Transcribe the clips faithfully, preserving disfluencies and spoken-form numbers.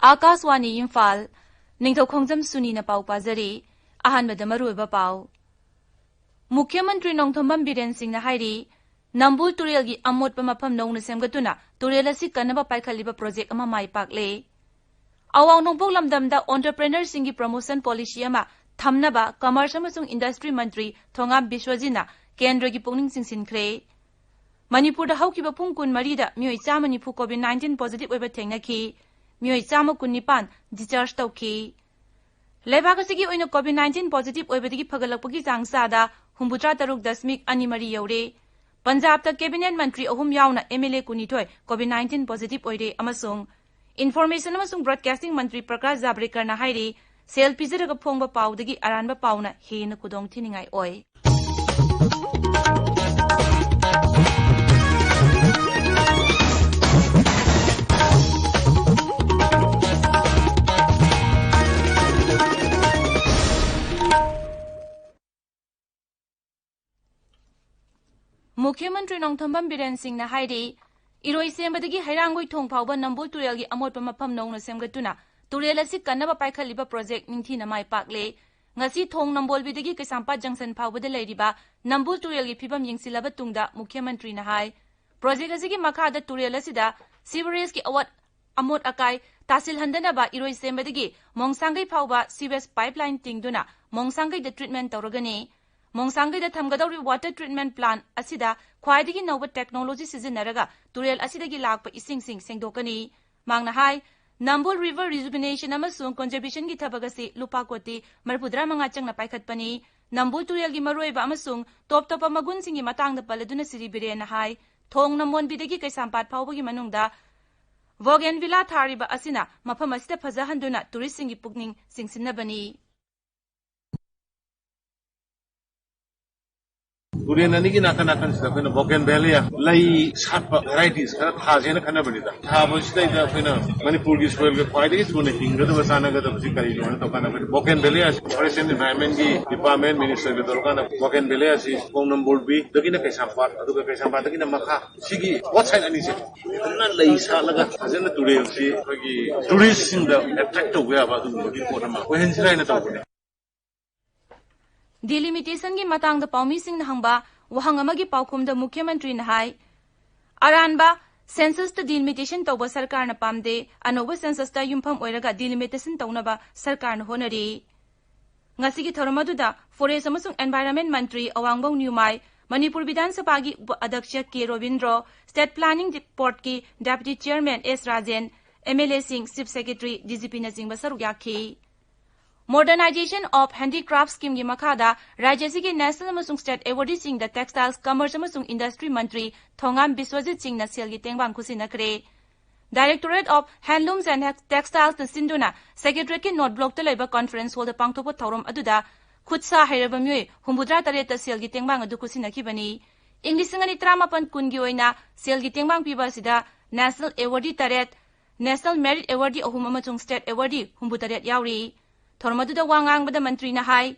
ꯑꯥꯀꯥꯁꯋꯥꯅꯤ ꯏꯝꯐꯥꯜ, ꯅꯤꯡꯊꯧ ꯈꯣꯡꯖꯝ ꯁꯨꯅꯤꯅ ꯄꯥꯎ ꯄꯥꯖꯔꯤ꯫ ꯑꯍꯥꯟꯕꯗ ꯃꯔꯨꯑꯣꯏꯕ ꯄꯥꯎ꯫ ꯃꯨꯈ꯭ꯌ ꯃꯟꯇ꯭ꯔꯤ ꯅꯣꯡꯊꯣꯝꯕꯝ ꯕꯤꯔꯦꯟ ꯁꯤꯡꯅ ꯍꯥꯏꯔꯤ, ꯅꯝꯕꯨꯜ ꯇꯨꯔꯦꯜꯒꯤ ꯑꯃꯣꯠꯄ ꯃꯐꯝ ꯅꯧꯅ ꯁꯦꯝꯒꯠꯇꯨꯅ ꯇꯨꯔꯦꯜ ꯑꯁꯤ ꯀꯟꯅꯕ ꯄꯥꯏꯈꯠꯂꯤꯕ ꯄ꯭ꯔꯣꯖꯦꯛ ꯑꯃ ꯃꯥꯏ ꯄꯥꯛꯂꯦ꯫ ꯑꯋꯥꯡ ꯅꯣꯡꯄꯣꯛ ꯂꯝꯗꯝꯗ entrepreneurꯁꯤꯡꯒꯤ promotion policy ꯑꯃ ꯊꯝꯅꯕ commerce ꯑꯃꯁꯨꯡ industry ꯃꯟꯇ꯭ꯔꯤ ꯊꯣꯉꯥꯝ ꯕꯤꯁ꯭ꯋꯖꯤꯠꯅ ꯀꯦꯟꯗ꯭ꯔꯒꯤ ꯄꯨꯛꯅꯤꯡ ꯆꯤꯡꯁꯤꯟꯈ꯭ꯔꯦ꯫ ꯃꯅꯤꯄꯨꯔꯗ ꯍꯧꯈꯤꯕ ꯄꯨꯡ ꯀꯨꯟꯃꯔꯤꯗ ꯃꯤꯑꯣꯏ ꯆꯥꯝꯃ ꯅꯤꯐꯨ COVID nineteen positive ꯑꯣꯏꯕ ꯊꯦꯡꯅꯈꯤ꯫ ꯃꯤꯑꯣꯏ ꯆꯥꯝꯃ ꯀꯨꯟꯅꯤꯄꯥꯟ discharge ꯇꯧꯈꯤ꯫ ꯂꯩꯕꯥꯛ ꯑꯁꯤꯒꯤ ꯑꯣꯏꯅ COVID nineteen positive ꯑꯣꯏꯕꯗꯒꯤ ꯐꯒꯠꯂꯛꯄꯒꯤ ꯆꯥꯡ ꯆꯥꯗ ꯍꯨꯝꯐꯨꯇꯔꯥ ꯇꯔꯨꯛ ꯗꯁꯃꯤꯛ ꯑꯅꯤ ꯃꯔꯤ ꯌꯧꯔꯦ꯫ ꯄꯟꯖꯥꯕꯇ cabinet ꯃꯟꯇ꯭ꯔꯤ ꯑꯍꯨꯝ ꯌꯥꯎꯅ MLA ꯀꯨꯟꯅꯤꯊꯣꯏ COVID nineteen positive ꯑꯣꯏꯔꯦ ꯑꯃꯁꯨꯡ information ꯑꯃꯁꯨꯡ broadcasting ꯃꯟꯇ꯭ꯔꯤ ꯄ꯭ꯔꯀꯥꯁ ꯖꯥꯕ꯭ꯔꯦꯀꯔꯅ ꯍꯥꯏꯔꯤ, ꯁꯦꯜ ꯄꯤꯖꯔꯒ ꯐꯣꯡꯕ ꯄꯥꯎꯗꯒꯤ ꯑꯔꯥꯟꯕ ꯄꯥꯎꯅ ꯍꯦꯟꯅ ꯈꯨꯗꯣꯡ ꯊꯤꯅꯤꯡꯉꯥꯏ ꯑꯣꯏ꯫ ꯃꯨꯈ꯭ꯌ ꯃꯟꯇ꯭ꯔꯤ ꯅꯣꯡꯊꯣꯝꯕꯝ ꯕꯤꯔꯦꯟ ꯁꯤꯡꯅ ꯍꯥꯏꯔꯤ, ꯏꯔꯣꯏꯁꯦꯝꯕꯗꯒꯤ ꯍꯩꯔꯥꯡꯒꯣꯏ ꯊꯣꯡ ꯐꯥꯎꯕ ꯅꯝꯕꯨꯜ ꯇꯨꯔꯦꯜꯒꯤ ꯑꯃꯣꯠꯄ ꯃꯐꯝ ꯅꯧꯅ ꯁꯦꯝꯒꯠꯇꯨꯅ ꯇꯨꯔꯦꯜ ꯑꯁꯤ ꯀꯟꯅꯕ ꯄꯥꯏꯈꯠꯂꯤꯕ ꯄ꯭ꯔꯣꯖꯦꯛ ꯅꯤꯡꯊꯤꯅ ꯃꯥꯏ ꯄꯥꯛꯂꯦ꯫ ꯉꯁꯤ ꯊꯣꯡ ꯅꯝꯕꯣꯜꯕꯤꯗꯒꯤ ꯀꯩꯁꯥꯝꯄꯥꯠ ꯖꯪꯁꯟ ꯐꯥꯎꯕꯗ ꯂꯩꯔꯤꯕ ꯅꯝꯕꯨꯜ ꯇꯨꯔꯦꯜꯒꯤ ꯐꯤꯕꯝ ꯌꯦꯡꯁꯤꯜꯂꯕ ꯇꯨꯡꯗ ꯃꯨꯈ꯭ꯌ ꯃꯟꯇ꯭ꯔꯤꯅ ꯍꯥꯏ, ꯄ꯭ꯔꯣꯖꯦꯛ ꯑꯁꯤꯒꯤ ꯃꯈꯥꯗ ꯇꯨꯔꯦꯜ ꯑꯁꯤꯗ sewerage ꯀꯤ ꯑꯋꯥꯠ ꯑꯃꯣꯠ ꯑꯀꯥꯏ ꯇꯥꯁꯤꯜꯍꯟꯗꯅꯕ ꯏꯔꯣꯏꯁꯦꯝꯕꯗꯒꯤ ꯃꯣꯡꯁꯥꯡꯒꯩ ꯐꯥꯎꯕ sewage pipeline ꯇꯤꯡꯗꯨꯅ ꯃꯣꯡꯁꯥꯡꯒꯩꯗ treatment ꯇꯧꯔꯒꯅꯤ꯫ ꯃꯣꯡꯁꯥꯡꯒꯩꯗ ꯊꯝꯒꯗꯧꯔꯤꯕ water treatment plant ꯑꯁꯤꯗ ꯈ꯭ꯋꯥꯏꯗꯒꯤ ꯅꯧꯕ technology ꯁꯤꯖꯤꯟꯅꯔꯒ ꯇꯨꯔꯦꯜ ꯑꯁꯤꯗꯒꯤ ꯂꯥꯛꯄ ꯏꯁꯤꯡꯁꯤꯡ ꯁꯦꯡꯗꯣꯛꯀꯅꯤ꯫ ꯃꯍꯥꯛꯅ ꯍꯥꯏ, ꯅꯝꯕꯨꯜ river rejuvenation ꯑꯃꯁꯨꯡ conservation ꯒꯤ ꯊꯕꯛ ꯑꯁꯤ ꯂꯨꯄꯥ ꯀꯣꯇꯤ ꯃꯔꯤꯐꯨꯇꯔꯥ ꯃꯉꯥ ꯆꯪꯅ ꯄꯥꯏꯈꯠꯄꯅꯤ꯫ ꯅꯝꯕꯨꯜ ꯇꯨꯔꯦꯜꯒꯤ ꯃꯔꯨꯑꯣꯏꯕ ꯑꯃꯁꯨꯡ ꯇꯣꯞ ꯇꯣꯞꯄ ꯃꯒꯨꯟꯁꯤꯡꯒꯤ ꯃꯇꯥꯡꯗ ꯄꯜꯂꯗꯨꯅ ꯁꯤꯔꯤ ꯕꯤꯔꯦꯟꯅ ꯍꯥꯏ, ꯊꯣꯡ ꯅꯝꯕꯣꯜꯕꯤꯗꯒꯤ ꯀꯩꯁꯥꯝꯄꯥꯠ ꯐꯥꯎꯕꯒꯤ ꯃꯅꯨꯡꯗ bougainvillea ꯊꯥꯔꯤꯕ ꯑꯁꯤꯅ ꯃꯐꯝ ꯑꯁꯤꯗ ꯐꯖꯍꯟꯗꯨꯅ tourist ꯁꯤꯡꯒꯤ ꯄꯨꯛꯅꯤꯡ ꯆꯤꯡꯁꯤꯟꯅꯕꯅꯤ꯫ ꯇꯨꯔꯦꯟ ꯑꯅꯤꯒꯤ ꯅꯥꯀꯟ ꯅꯥꯀꯟꯁꯤꯗ ꯑꯩꯈꯣꯏꯅ ꯕꯣꯒꯦꯟꯚꯦꯂꯤꯌꯥ ꯂꯩ ꯁꯥꯠꯄ ꯚꯦꯔꯥꯏꯇꯤꯁ ꯈꯔ ꯊꯥꯁꯦꯅ ꯈꯟꯅꯕꯅꯤꯗ꯫ ꯊꯥꯕꯁꯤꯗꯩꯗ ꯑꯩꯈꯣꯏꯅ ꯃꯅꯤꯄꯨꯔꯒꯤ ꯁꯣꯏꯜꯒ ꯈ꯭ꯋꯥꯏꯗꯒꯤ ꯊꯨꯅ ꯍꯤꯡꯒꯗꯕ, ꯆꯥꯟꯅꯒꯗꯕꯁꯤ ꯀꯔꯤꯅꯣ ꯍꯥꯏꯅ ꯇꯧꯔꯀꯥꯟꯗ ꯑꯩꯈꯣꯏꯅ ꯕꯣꯒꯦꯟꯚꯦꯂꯤꯌꯥꯁꯤ ꯐꯣꯔꯦꯁ ꯑꯦꯟ ꯏꯟꯚꯥꯏꯔꯟꯃꯦꯟꯒꯤ ꯗꯤꯄꯥꯔꯠꯃꯦꯟ ꯃꯤꯅꯤꯁꯇꯔꯒ ꯇꯧꯔꯀꯥꯟꯗ ꯕꯣꯒꯦꯟꯚꯦꯂꯤꯌꯥꯁꯤ ꯈꯣꯡꯅꯝ ꯕꯣꯔꯕꯤꯗꯒꯤꯅ ꯀꯩꯁꯥꯝꯄꯥꯠ, ꯑꯗꯨꯒ ꯀꯩꯁꯥꯝꯄꯥꯠꯇꯒꯤꯅ ꯃꯈꯥ, ꯁꯤꯒꯤ ꯕꯣꯠ ꯁꯥꯏꯠ ꯑꯅꯤꯁꯦ ꯐꯖꯅ ꯂꯩ ꯁꯥꯠꯂꯒ ꯐꯖꯅ ꯇꯨꯔꯦꯜꯁꯤ ꯑꯩꯈꯣꯏꯒꯤ ꯇꯨꯔꯤꯁꯁꯤꯡꯗ ꯑꯦꯇ꯭ꯔꯦꯛ ꯇꯧꯕ ꯌꯥꯕ ꯑꯗꯨꯒꯨꯝꯕꯒꯤ ꯄꯣꯠ ꯑꯃ ꯑꯣꯏꯍꯟꯁꯤꯔꯥ ꯍꯥꯏꯅ ꯇꯧꯕꯅꯦ꯫ ꯗꯤꯂꯤꯃꯤꯇꯦꯁꯟꯒꯤ ꯃꯇꯥꯡꯗ ꯄꯥꯎꯃꯤꯁꯤꯡꯅ ꯍꯪꯕ ꯋꯥꯍꯪ ꯑꯃꯒꯤ ꯄꯥꯎꯈꯨꯝꯗ ꯃꯨꯈ꯭ꯌ ꯃꯟꯇ꯭ꯔꯤꯅ ꯍꯥꯏ, ꯑꯔꯥꯟꯕ ꯁꯦꯟꯁꯁꯇ ꯗꯤꯂꯤꯃꯤꯇꯦꯁꯟ ꯇꯧꯕ ꯁꯔꯀꯥꯔꯅ ꯄꯥꯝꯗꯦ, ꯑꯅꯧꯕ ꯁꯦꯟꯁꯁꯇ ꯌꯨꯝꯐꯝ ꯑꯣꯏꯔꯒ ꯗꯤꯂꯤꯃꯤꯇꯦꯁꯟ ꯇꯧꯅꯕ ꯁꯔꯀꯥꯔꯅ ꯍꯣꯠꯅꯔꯤ꯫ ꯉꯁꯤꯒꯤ ꯊꯧꯔꯝ ꯑꯗꯨꯗ ꯐꯣꯔꯦꯁ ꯑꯃꯁꯨꯡ ꯑꯦꯟꯚꯥꯏꯔꯟꯃꯦꯟ ꯃꯟꯇ꯭ꯔꯤ ꯑꯋꯥꯡꯕꯧ ꯅ꯭ꯌꯨꯃꯥꯏ, ꯃꯅꯤꯄꯨꯔ ꯕꯤꯙꯥꯟ ꯁꯚꯥꯒꯤ ꯎꯄ ꯑꯗ꯭ꯌꯛꯁ ꯀꯦ ꯔꯣꯕꯤꯟꯗ꯭ꯔꯣ, ꯁ꯭ꯇꯦꯠ ꯄ꯭ꯂꯥꯅꯤꯡ ꯕꯣꯔꯗꯀꯤ deputy chairman S Rajen, M L ꯑꯦꯁꯤꯡ, ꯆꯤꯐ ꯁꯦꯀ꯭ꯔꯦꯇꯔꯤ, ꯗꯤ ꯖꯤ ꯄꯤꯅꯆꯤꯡꯕ ꯁꯔꯨꯛ ꯌꯥꯈꯤ꯫ ꯃꯣꯗꯔꯅꯥꯏꯖꯦꯁꯟ ꯑꯣꯐ ꯍꯦꯟꯗꯤꯀ꯭ꯔꯥꯐ ꯁ꯭ꯀꯤꯝꯒꯤ ꯃꯈꯥꯗ ꯔꯥꯖ꯭ꯌ ꯑꯁꯤꯒꯤ ꯅꯦꯁꯅꯦꯜ ꯑꯃꯁꯨꯡ ꯁ꯭ꯇꯦꯠ ꯑꯦꯋꯥꯔꯗꯤꯁꯤꯡꯗ ꯇꯦꯛꯁꯇꯥꯏꯜꯁ, ꯀꯃꯔꯁ ꯑꯃꯁꯨꯡ ꯏꯟꯗꯁꯇ꯭ꯔꯤ ꯃꯟꯇ꯭ꯔꯤ ꯊꯣꯉꯥꯝ ꯕꯤꯁ꯭ꯋꯖꯤꯠ ꯁꯤꯡꯅ ꯁꯦꯜꯒꯤ ꯇꯦꯡꯕꯥꯡ ꯈꯨꯠꯁꯤꯟꯅꯈ꯭ꯔꯦ꯫ Directorate of Handlooms and Textiles ꯅ ꯁꯤꯟꯗꯨꯅ ꯁꯦꯀ꯭ꯔꯦꯇꯔꯤꯌꯦꯠꯀꯤ ꯅꯣꯔꯠ ꯕ꯭ꯂꯣꯛꯇ ꯂꯩꯕ ꯀꯟꯐꯔꯦꯟꯁ ꯍꯣꯜꯗ ꯄꯥꯡꯊꯣꯛꯄ ꯊꯧꯔꯝ ꯑꯗꯨꯗ ꯈꯨꯠ ꯁꯥ ꯍꯩꯔꯕ ꯃꯤꯑꯣꯏ ꯍꯨꯝꯐꯨꯇꯔꯥ ꯇꯔꯦꯠꯇ ꯁꯦꯜꯒꯤ ꯇꯦꯡꯕꯥꯡ ꯑꯗꯨ ꯈꯨꯠꯁꯤꯟꯅꯈꯤꯕꯅꯤ꯫ ꯏꯪ ꯂꯤꯁꯤꯡ ꯑꯅꯤ ꯇꯔꯥꯃꯥꯄꯟ ꯀꯨꯟꯒꯤ ꯑꯣꯏꯅ ꯁꯦꯜꯒꯤ ꯇꯦꯡꯕꯥꯡ ꯄꯤꯕ ꯑꯁꯤꯗ ꯅꯦꯁꯅꯦꯜ ꯑꯦꯋꯥꯔꯗꯤ ꯇꯔꯦꯠ, ꯅꯦꯁꯅꯦꯜ ꯃꯦꯔꯤꯠ ꯑꯦꯋꯥꯔꯗꯤ ꯑꯍꯨꯝ ꯑꯃꯁꯨꯡ ꯁ꯭ꯇꯦꯠ ꯑꯦꯋꯥꯔꯗꯤ ꯍꯨꯝꯐꯨꯇꯔꯦꯠ ꯌꯥꯎꯔꯤ꯫ ꯊꯧꯔꯝ ꯑꯗꯨꯗ ꯋꯥ ꯉꯥꯡꯕꯗ ꯃꯟꯇ꯭ꯔꯤꯅ ꯍꯥꯏ,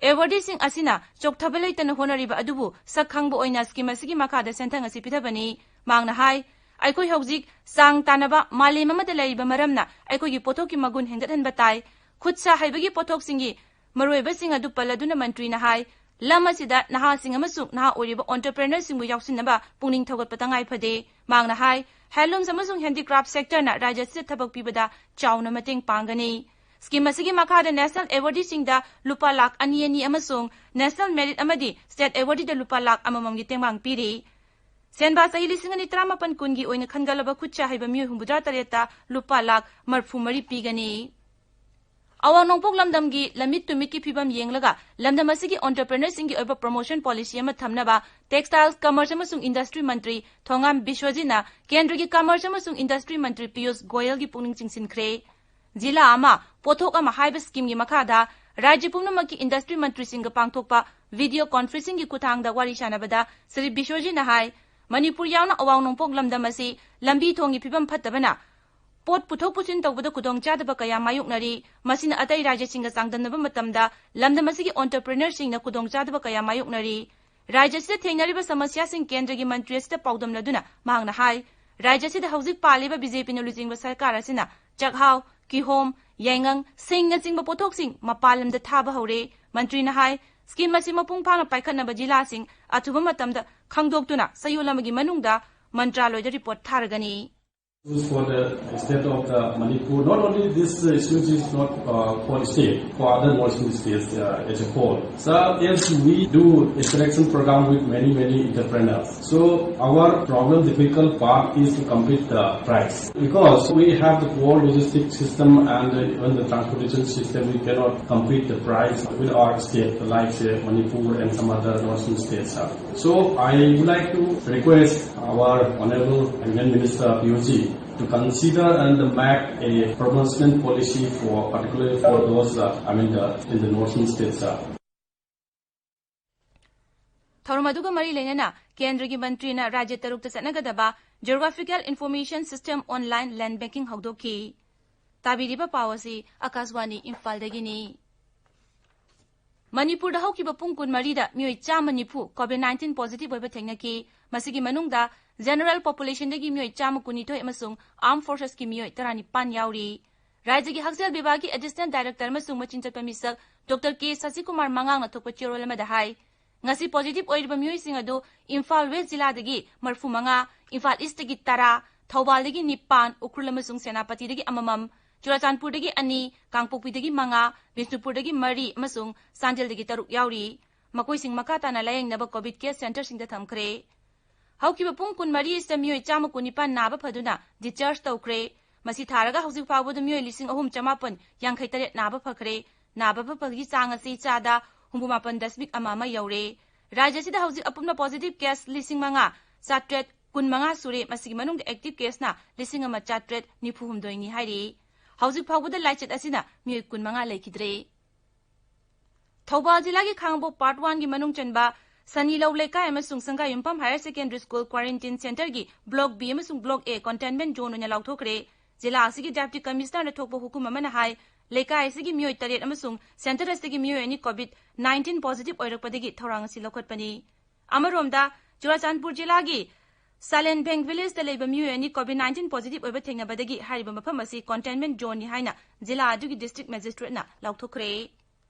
ꯑꯦꯋꯥꯔꯗꯤꯁꯤꯡ ꯑꯁꯤꯅ ꯆꯣꯛꯊꯕ ꯂꯩꯇꯅ ꯍꯣꯠꯅꯔꯤꯕ ꯑꯗꯨꯕꯨ ꯁꯛ ꯈꯪꯕ ꯑꯣꯏꯅ ꯁ꯭ꯀꯤꯝ ꯑꯁꯤꯒꯤ ꯃꯈꯥꯗ ꯁꯦꯟꯊꯪ ꯑꯁꯤ ꯄꯤꯊꯕꯅꯤ꯫ ꯃꯍꯥꯛꯅ ꯍꯥꯏ, ꯑꯩꯈꯣꯏ ꯍꯧꯖꯤꯛ ꯆꯥꯡ ꯇꯥꯟꯅꯕ ꯃꯥꯂꯦꯝ ꯑꯃꯗ ꯂꯩꯔꯤꯕ ꯃꯔꯝꯅ ꯑꯩꯈꯣꯏꯒꯤ ꯄꯣꯠꯊꯣꯛꯀꯤ ꯃꯒꯨꯟ ꯍꯦꯟꯒꯠꯍꯟꯕ ꯇꯥꯏ꯫ ꯈꯨꯠ ꯁꯥ ꯍꯩꯕꯒꯤ ꯄꯣꯠꯊꯣꯛꯁꯤꯡꯒꯤ ꯃꯔꯨꯑꯣꯏꯕꯁꯤꯡ ꯑꯗꯨ ꯄꯜꯂꯗꯨꯅ ꯃꯟꯇ꯭ꯔꯤꯅ ꯍꯥꯏ, ꯂꯝ ꯑꯁꯤꯗ ꯅꯍꯥꯁꯤꯡ ꯑꯃꯁꯨꯡ ꯅꯍꯥ ꯑꯣꯏꯔꯤꯕ ꯑꯣꯟꯇꯔꯄ꯭ꯔꯦꯅꯔꯁꯤꯡꯕꯨ ꯌꯥꯎꯁꯤꯟꯅꯕ ꯄꯨꯛꯅꯤꯡ ꯊꯧꯒꯠꯄ ꯇꯉꯥꯏ ꯐꯗꯦ꯫ ꯃꯍꯥꯛꯅ ꯍꯥꯏ, ꯍꯦꯟꯂꯨꯝꯁ ꯑꯃꯁꯨꯡ ꯍꯦꯟꯗꯤꯀ꯭ꯔꯥꯐ ꯁꯦꯛꯇꯔꯅ ꯔꯥꯖ꯭ꯌ ꯑꯁꯤꯗ ꯊꯕꯛ ꯄꯤꯕꯗ ꯆꯥꯎꯅ ꯃꯇꯦꯡ ꯄꯥꯡꯒꯅꯤ꯫ ꯁ꯭ꯀꯤꯝ ꯑꯁꯤꯒꯤ ꯃꯈꯥꯗ ꯅꯦꯁꯅꯦꯜ ꯑꯦꯋꯥꯔꯗꯤꯁꯤꯡꯗ ꯂꯨꯄꯥ ꯂꯥꯈ ꯑꯅꯤ ꯑꯅꯤ ꯑꯃꯁꯨꯡ ꯅꯦꯁꯅꯦꯜ ꯃꯦꯔꯤꯠ ꯑꯃꯗꯤ ꯁ꯭ꯇꯦꯠ ꯑꯦꯋꯥꯔꯗꯤꯗ ꯂꯨꯄꯥ ꯂꯥꯈ ꯑꯃꯃꯝꯒꯤ ꯇꯦꯡꯕꯥꯡ ꯄꯤꯔꯤ꯫ ꯁꯦꯟꯕꯥ ꯆꯍꯤ ꯂꯤꯁꯤꯡ ꯑꯅꯤ ꯇꯔꯥꯃꯥꯄꯟ ꯀꯨꯟꯒꯤ ꯑꯣꯏꯅ ꯈꯟꯒꯠꯂꯕ ꯈꯨꯠ ꯁꯥ ꯍꯩꯕ ꯃꯤꯑꯣꯏ ꯍꯨꯝꯐꯨꯇꯔꯥ ꯇꯔꯦꯠꯇ ꯂꯨꯄꯥ ꯂꯥꯈ ꯃꯔꯤꯐꯨ ꯃꯔꯤ ꯄꯤꯒꯅꯤ꯫ ꯑꯋꯥꯡ ꯅꯣꯡꯄꯣꯛ ꯂꯝꯗꯝꯒꯤ ꯂꯝꯃꯤꯠ ꯇꯨꯃꯤꯠꯀꯤ ꯐꯤꯕꯝ ꯌꯦꯡꯂꯒ ꯂꯝꯗꯝ ꯑꯁꯤꯒꯤ ꯑꯣꯟꯇꯔꯄ꯭ꯔꯦꯅꯔꯁꯤꯡꯒꯤ ꯑꯣꯏꯕ ꯄ꯭ꯔꯣꯃꯣꯁꯟ ꯄꯣꯂꯤꯁꯤ ꯑꯃ ꯊꯝꯅꯕ ꯇꯦꯛꯁꯇꯥꯏꯜꯁ, ꯀꯃꯔꯁ ꯑꯃꯁꯨꯡ ꯏꯟꯗꯁꯇ꯭ꯔꯤ ꯃꯟꯇ꯭ꯔꯤ ꯊꯣꯉꯥꯝ ꯕꯤꯁ꯭ꯋꯖꯤꯠꯅ ꯀꯦꯟꯗ꯭ꯔꯒꯤ ꯀꯃꯔꯁ ꯑꯃꯁꯨꯡ ꯏꯟꯗꯁꯇ꯭ꯔꯤ ꯃꯟꯇ꯭ꯔꯤ ꯄꯤꯌꯨꯁ ꯒꯣꯌꯜꯒꯤ ꯄꯨꯛꯅꯤꯡ ꯆꯤꯡꯁꯤꯟꯈ꯭ꯔꯦ꯫ ꯖꯤꯂꯥ ꯑꯃ, ꯄꯣꯠꯊꯣꯛ ꯑꯃ ꯍꯥꯏꯕ ꯁ꯭ꯀꯤꯝꯒꯤ ꯃꯈꯥꯗ ꯔꯥꯖ꯭ꯌ ꯄꯨꯝꯅꯃꯛꯀꯤ ꯏꯟꯗꯁꯇ꯭ꯔꯤ ꯃꯟꯇ꯭ꯔꯤꯁꯤꯡꯒ ꯄꯥꯡꯊꯣꯛꯄ ꯚꯤꯗꯤꯑꯣ ꯀꯣꯟꯐ꯭ꯔꯦꯟꯁꯤꯡꯒꯤ ꯈꯨꯠꯊꯥꯡꯗ ꯋꯥꯔꯤ ꯁꯥꯟꯅꯕꯗ ꯁ꯭ꯔꯤ ꯕꯤꯁ꯭ꯋꯖꯤꯠꯅ ꯍꯥꯏ, ꯃꯅꯤꯄꯨꯔ ꯌꯥꯎꯅ ꯑꯋꯥꯡ ꯅꯣꯡꯄꯣꯛ ꯂꯝꯗꯝ ꯑꯁꯤ ꯂꯝꯕꯤ ꯊꯣꯡꯒꯤ ꯐꯤꯕꯝ ꯐꯠꯇꯕꯅ ꯄꯣꯠ ꯄꯨꯊꯣꯛ ꯄꯨꯁꯤꯟ ꯇꯧꯕꯗ ꯈꯨꯗꯣꯡꯆꯥꯗꯕ ꯀꯌꯥ ꯃꯥꯌꯣꯛꯅꯔꯤ꯫ ꯃꯁꯤꯅ ꯑꯇꯩ ꯔꯥꯖ꯭ꯌꯁꯤꯡꯒ ꯆꯥꯡꯗꯝꯅꯕ ꯃꯇꯝꯗ ꯂꯝꯗꯝ ꯑꯁꯤꯒꯤ ꯑꯣꯟꯇꯔꯄ꯭ꯔꯤꯅꯔꯁꯤꯡꯅ ꯈꯨꯗꯣꯡꯆꯥꯗꯕ ꯀꯌꯥ ꯃꯥꯌꯣꯛꯅꯔꯤ꯫ ꯔꯥꯖ꯭ꯌ ꯑꯁꯤꯗ ꯊꯦꯡꯅꯔꯤꯕ ꯁꯃꯁ꯭ꯌꯥꯁꯤꯡ ꯀꯦꯟꯗ꯭ꯔꯒꯤ ꯃꯟꯇ꯭ꯔꯤ ꯑꯁꯤꯗ ꯄꯥꯎꯗꯝꯅꯗꯨꯅ ꯃꯍꯥꯛꯅ ꯍꯥꯏ, ꯔꯥꯖ꯭ꯌ ꯑꯁꯤꯗ ꯍꯧꯖꯤꯛ ꯄꯥꯜꯂꯤꯕ ꯕꯤ ꯖꯦ ꯄꯤꯅ ꯂꯨꯆꯤꯡꯕ ꯁꯔꯀꯥꯔ ꯑꯁꯤꯅ ꯆꯥꯛꯍꯥꯎ, ꯀꯤꯍꯣꯝ, ꯌꯥꯏꯉꯪ, ꯁꯤꯡꯅꯆꯤꯡꯕ ꯄꯣꯠꯊꯣꯛꯁꯤꯡ ꯃꯄꯥꯟ ꯂꯝꯗ ꯊꯥꯕ ꯍꯧꯔꯦ꯫ ꯃꯟꯇ꯭ꯔꯤꯅ ꯍꯥꯏ, ꯁ꯭ꯀꯤꯝ ꯑꯁꯤ ꯃꯄꯨꯡ ꯐꯥꯅ ꯄꯥꯏꯈꯠꯅꯕ ꯖꯤꯂꯥꯁꯤꯡ ꯑꯊꯨꯕ ꯃꯇꯝꯗ ꯈꯪꯗꯣꯛꯇꯨꯅ ꯆꯌꯣꯜ ꯑꯃꯒꯤ ꯃꯅꯨꯡꯗ ꯃꯟꯇ꯭ꯔꯥꯂꯣꯏꯗ report ꯊꯥꯔꯒꯅꯤ꯫ For the state of the Manipur, not only this issue is not uh, for the state, for other North East states uh, as a whole. So as we do a selection program with many, many entrepreneurs, so our problem, difficult part is to compete the price. Because we have the poor logistic system and uh, even the transportation system, we cannot compete the price with our state, like say Manipur and some other North East states have. So I would like to request our Honorable Union Minister P O G to consider and make a promotional policy for, particularly for those, uh, I mean, the, in the northern states. Uh. ꯊꯧꯔꯝ ꯑꯗꯨꯒ ꯃꯔꯤ ꯂꯩꯅꯅ ꯀꯦꯟꯗ꯭ꯔꯒꯤ ꯃꯟꯇ꯭ꯔꯤꯅ ꯔꯥꯖ꯭ꯌ ꯇꯔꯨꯛꯇ ꯆꯠꯅꯒꯗꯕ Geographical Information System Online Land Banking ꯍꯧꯗꯣꯛꯈꯤ꯫ ꯇꯥꯕꯤꯔꯤꯕ ꯄꯥꯎ ꯑꯁꯤ ꯑꯀꯥꯁꯕꯥꯅꯤ ꯏꯝꯐꯥꯜꯗꯒꯤꯅꯤ꯫ ꯃꯅꯤꯄꯨꯔꯗ ꯍꯧꯈꯤꯕ ꯄꯨꯡ ꯀꯨꯟꯃꯔꯤꯗ ꯃꯤꯑꯣꯏ ꯆꯥꯝꯃ ꯅꯤꯐꯨ COVID nineteen positive ꯑꯣꯏꯕ ꯊꯦꯡꯅꯈꯤ꯫ ꯃꯁꯤꯒꯤ ꯃꯅꯨꯡꯗ general populationꯗꯒꯤ ꯃꯤꯑꯣꯏ ꯆꯥꯝꯃ ꯀꯨꯟꯅꯤꯊꯣꯏ ꯑꯃꯁꯨꯡ armed forcesꯀꯤ ꯃꯤꯑꯣꯏ ꯇꯔꯥꯅꯤꯄꯥꯟ ꯌꯥꯎꯔꯤ꯫ ꯔꯥꯖ꯭ꯌꯒꯤ ꯍꯛꯁꯦꯜ ꯕꯤꯚꯥꯒꯤ Additional Director ꯑꯃꯁꯨꯡ ꯃꯆꯤꯟ ꯆꯠꯄ ꯃꯤꯁꯛ Doctor K ꯁꯁꯤꯀꯨꯃꯥꯔ ꯃꯉꯥꯡꯅ ꯊꯣꯛꯄ ꯆꯦꯔꯣꯜ ꯑꯃꯗ ꯍꯥꯏ, ꯉꯁꯤ positive ꯑꯣꯏꯔꯤꯕ ꯃꯤꯑꯣꯏꯁꯤꯡ ꯑꯗꯨ ꯏꯝꯐꯥꯜ West ꯖꯤꯂꯥꯗꯒꯤ ꯃꯔꯤꯐꯨ ꯃꯉꯥ, ꯏꯝꯐꯥꯜ Eastꯇꯒꯤ ꯇꯔꯥ, ꯊꯧꯕꯥꯜꯗꯒꯤ ꯅꯤꯄꯥꯟ, ꯎꯈ꯭ꯔꯨꯜ ꯑꯃꯁꯨꯡ ꯁꯦꯅꯥꯄꯇꯤꯗꯒꯤ ꯑꯃꯃꯝ, ꯆꯨꯔꯥꯆꯥꯟꯄꯨꯔꯗꯒꯤ ꯑꯅꯤ, ꯀꯥꯡꯄꯣꯛꯄꯤꯗꯒꯤ ꯃꯉꯥ, ꯕꯤꯁꯅꯨꯄꯨꯔꯗꯒꯤ ꯃꯔꯤ ꯑꯃꯁꯨꯡ ꯆꯥꯟꯗꯦꯜꯗꯒꯤ ꯇꯔꯨꯛ ꯌꯥꯎꯔꯤ꯫ ꯃꯈꯣꯏꯁꯤꯡ ꯃꯈꯥ ꯇꯥꯅ ꯂꯥꯌꯦꯡꯅꯕ COVID care centreꯁꯤꯡꯗ ꯊꯝꯈ꯭ꯔꯦ꯫ ꯍꯧꯈꯤꯕ ꯄꯨꯡ ꯀꯨꯟꯃꯔꯤ ꯑꯁꯤꯗ ꯃꯤꯑꯣꯏ ꯆꯥꯝꯃ ꯀꯨꯟꯅꯤꯄꯥꯟ ꯅꯥꯕ ꯐꯗꯨꯅ discharge ꯇꯧꯈ꯭ꯔꯦ꯫ ꯃꯁꯤ ꯊꯥꯔꯒ ꯍꯧꯖꯤꯛ ꯐꯥꯎꯕꯗ ꯃꯤꯑꯣꯏ ꯂꯤꯁꯤꯡ ꯑꯍꯨꯝ ꯆꯃꯥꯄꯟ ꯌꯥꯡꯈꯩ ꯇꯔꯦꯠ ꯅꯥꯕ ꯐꯈ꯭ꯔꯦ꯫ ꯅꯥꯕ ꯐꯕꯒꯤ ꯆꯥꯡ ꯑꯁꯤ ꯆꯥꯗ ꯍꯨꯝꯐꯨ ꯃꯥꯄꯟ ꯗꯁꯃꯤꯛ ꯑꯃ ꯑꯃ ꯌꯧꯔꯦ꯫ ꯔꯥꯖ꯭ꯌ ꯑꯁꯤꯗ ꯍꯧꯖꯤꯛ ꯑꯄꯨꯟꯕ positive case ꯂꯤꯁꯤꯡ ꯃꯉꯥ ꯆꯥꯇ꯭ꯔꯦꯠ ꯀꯨꯟꯃꯉꯥ ꯁꯨꯔꯦ꯫ ꯃꯁꯤꯒꯤ ꯃꯅꯨꯡꯗ active caseꯅ ꯂꯤꯁꯤꯡ ꯑꯃ ꯆꯥꯇ꯭ꯔꯦꯠ ꯅꯤꯐꯨ ꯍꯨꯝꯗꯣꯏꯅꯤ ꯍꯥꯏꯔꯤ꯫ ꯍꯧꯖꯤꯛ ꯐꯥꯎꯕꯗ ꯂꯥꯏꯆꯠ ꯑꯁꯤꯅ ꯃꯤꯑꯣꯏ ꯀꯨꯟꯃꯉꯥ ꯂꯩꯈꯤꯗ꯭ꯔꯦ꯫ ꯊꯧꯕꯥꯜ ꯖꯤꯂꯥꯒꯤ ꯈꯥꯉꯕꯣꯛ Part One ꯒꯤ ꯃꯅꯨꯡ ꯆꯟꯕ ꯁꯅꯤꯂꯧ ꯂꯩꯀꯥꯏ ꯑꯃꯁꯨꯡ ꯁꯪꯒꯥꯌꯨꯝꯐꯝ Higher Secondary School quarantine centre ꯒꯤ Block B ꯑꯃꯁꯨꯡ Block A containment zone ꯑꯣꯏꯅ ꯂꯥꯎꯊꯣꯛꯈ꯭ꯔꯦ꯫ ꯖꯤꯂꯥ ꯑꯁꯤꯒꯤ Deputy Commissioner ꯅ ꯊꯣꯛꯄ ꯍꯨꯀꯨꯝ ꯑꯃꯅ ꯍꯥꯏ, ꯂꯩꯀꯥꯏ ꯑꯁꯤꯒꯤ ꯃꯤꯑꯣꯏ ꯇꯔꯦꯠ ꯑꯃꯁꯨꯡ centre ꯑꯁꯤꯒꯤ ꯃꯤꯑꯣꯏ ꯑꯅꯤ COVID nineteen positive ꯑꯣꯏꯔꯛꯄꯗꯒꯤ ꯊꯧꯔꯥꯡ ꯑꯁꯤ ꯂꯧꯈꯠꯄꯅꯤ꯫ ꯑꯃꯔꯣꯝꯗ, ꯆꯨꯔꯥꯆꯥꯟꯄꯨꯔ ꯖꯤꯂꯥꯒꯤ ꯁꯥꯂꯦꯟꯕꯦꯡ village ꯇ ꯂꯩꯕ ꯃꯤꯑꯣꯏ ꯑꯅꯤ COVID nineteen positive ꯑꯣꯏꯕ ꯊꯦꯡꯅꯕꯗꯒꯤ ꯍꯥꯏꯔꯤꯕ ꯃꯐꯝ ꯑꯁꯤ containment zone ꯅꯤ ꯍꯥꯏꯅ ꯖꯤꯂꯥ ꯑꯗꯨꯒꯤ District Magistrate ꯅ ꯂꯥꯎꯊꯣꯛꯈ꯭ꯔꯦ꯫